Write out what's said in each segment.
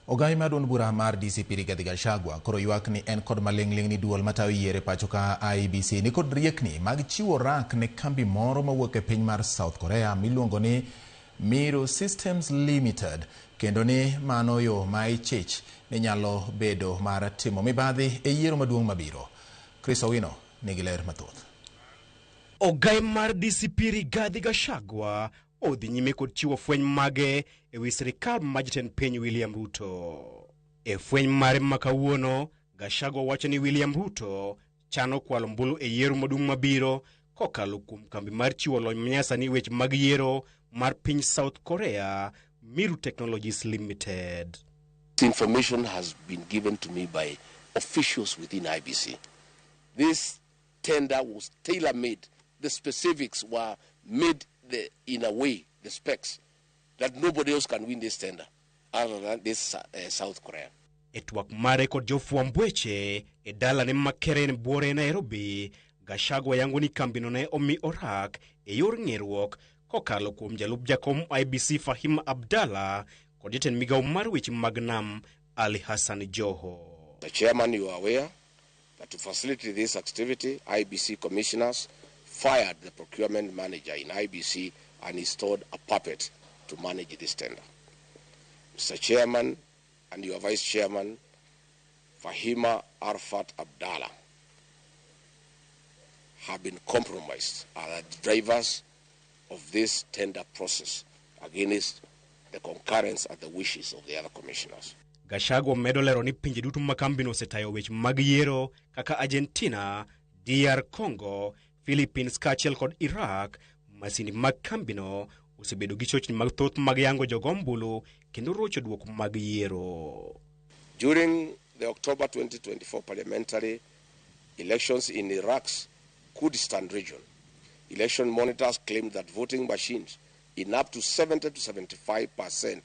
Ogai mar duond bura mar DCP Rigathi Gachagua koro ywak ni en kod maling'ling' ni duol matayo yiero e pacho ka IEBC ni kod riekni mag chiwo rak ne kambi moro mawuok e piny mar South Korea miluongo ni Miru Systems Limited kendo ni mano yo ma ichich ni nyalo bedo mar timo mibadhi e yiero maduong' mabiro. Chris Owino nigi ler mathoth. Ogai mar DCP Rigathi Gachagua odhi nyime kod chiwo fweny mage e wi sirikal ma jatend piny William Ruto. E fweny mare ma kawuono, Gachagua wacho ni William Ruto chano kwalo ombulu e yiero maduong' mabiro kokalo kuom kambi mar chiwo lony manyasani e weche mag yiero mar piny South Korea, Miru Technologies Limited. This information has been given to me by officials within IEBC. This tender was tailor-made. The specifics were made in a way, the specs, that nobody else can win this tender other than this South Korea. E twak mare kod jofwamb weche e dalane ma Karen Buore Nairobi, Gachagua yango ni kambino ne omi orak e yor ng'eruok kokalo kuom jalup jakom IEBC Fahima Abdallah kod jatend migawo mar weche mag nam Ali Hassan Joho. The chairman, you are aware that to facilitate this activity, IEBC commissioners fired the procurement manager in IEBC and installed a puppet to manage this tender. Mr. Chairman and your Vice Chairman, Fahima Arfat Abdallah, have been compromised as the drivers of this tender process against the concurrence and the wishes of the other commissioners. Gachagua medo lero ni pinje duto ma kambino osetayo weche mag yiero kaka Argentina, DR Congo, Philippines kaachiel kod Iraq, masinde mag kambino osebedo gi chochni mathoth mag yango jogo ombulu kendo rocho duoko mag yiero. During the October 2024 parliamentary elections in Iraq's Kurdistan region, election monitors claimed that voting machines in up to 70 to 75%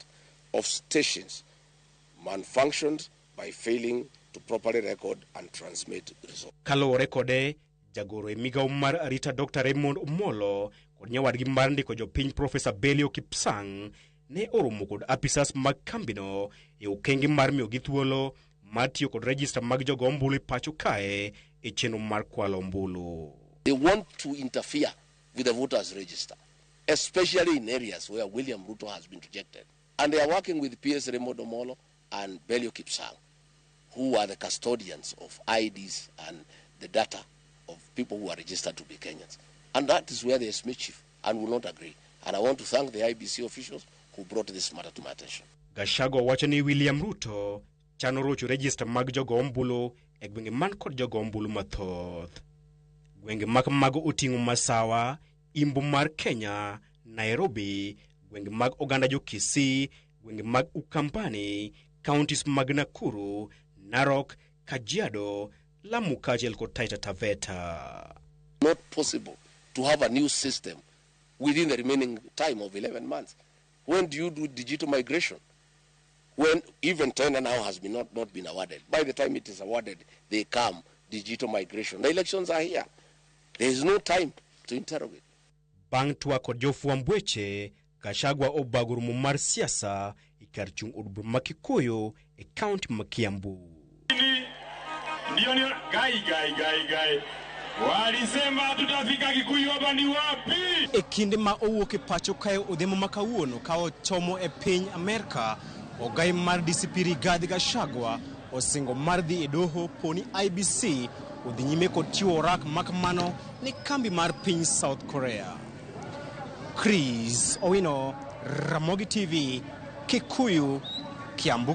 of stations malfunctioned by failing to properly record and transmit results. Kaluwore kode, jagoro e migawo mar arita Dr. Raymond Omolo kod nyawadgi mar ndiko jopiny Profesa Belio Kipsang ne oromo kod apisas mag kambino e okenge mar miyogi thuolo mar tiyo kod rejista mag jogo ombulu e pacho kae e chenro mar kwalo ombulu. They want to interfere with the voters register, especially in areas where William Ruto has been rejected. And they are working with PS Raymond Omolo and Belio Kipsang, who are the custodians of IDs and the data of people who are registered to be Kenyans. And that is where there is mischief and will not agree. And I want to thank the IEBC officials who brought this matter to my attention. Gachagua wacho ni William Ruto chano rocho rejista mag jogo ombulu e gwenge man kod jogo ombulu mathoth. Gwenge mag mago oting'o Masawa, Imbo mar Kenya, Nairobi, gwenge mag oganda jo Kisii, gwenge mag Ukambani, counties mag Nakuru, Narok, Kajiado, Lamu kaachiel kod Taita Taveta. Not possible to have a new system within the remaining time of 11 months. When do you do digital migration? When even tender now has been not been awarded. By the time it is awarded, they come, digital migration. The elections are here. There is no time to interrogate. Bang' twak kod jofwamb weche, Gachagua obago romo mar siasa e kar chung' od bura ma Kikuyu e kaunti ma Kiambu. Ndio ndio, gai gai gai gai, walisema tutafika Kikuyu, hapa ni wapi? E kinde ma owuok e pacho kae odhiambo ma kawuono ka ochomo e piny Amerka, ogai mar DCP Rigathi Gachagua osingo mar dhi e doho poni IEBC odhi nyime kod chiwo orak makamano ne kambi mar piny South Korea. Chris Owino, Ramogi TV, Kikuyu, Kiambu.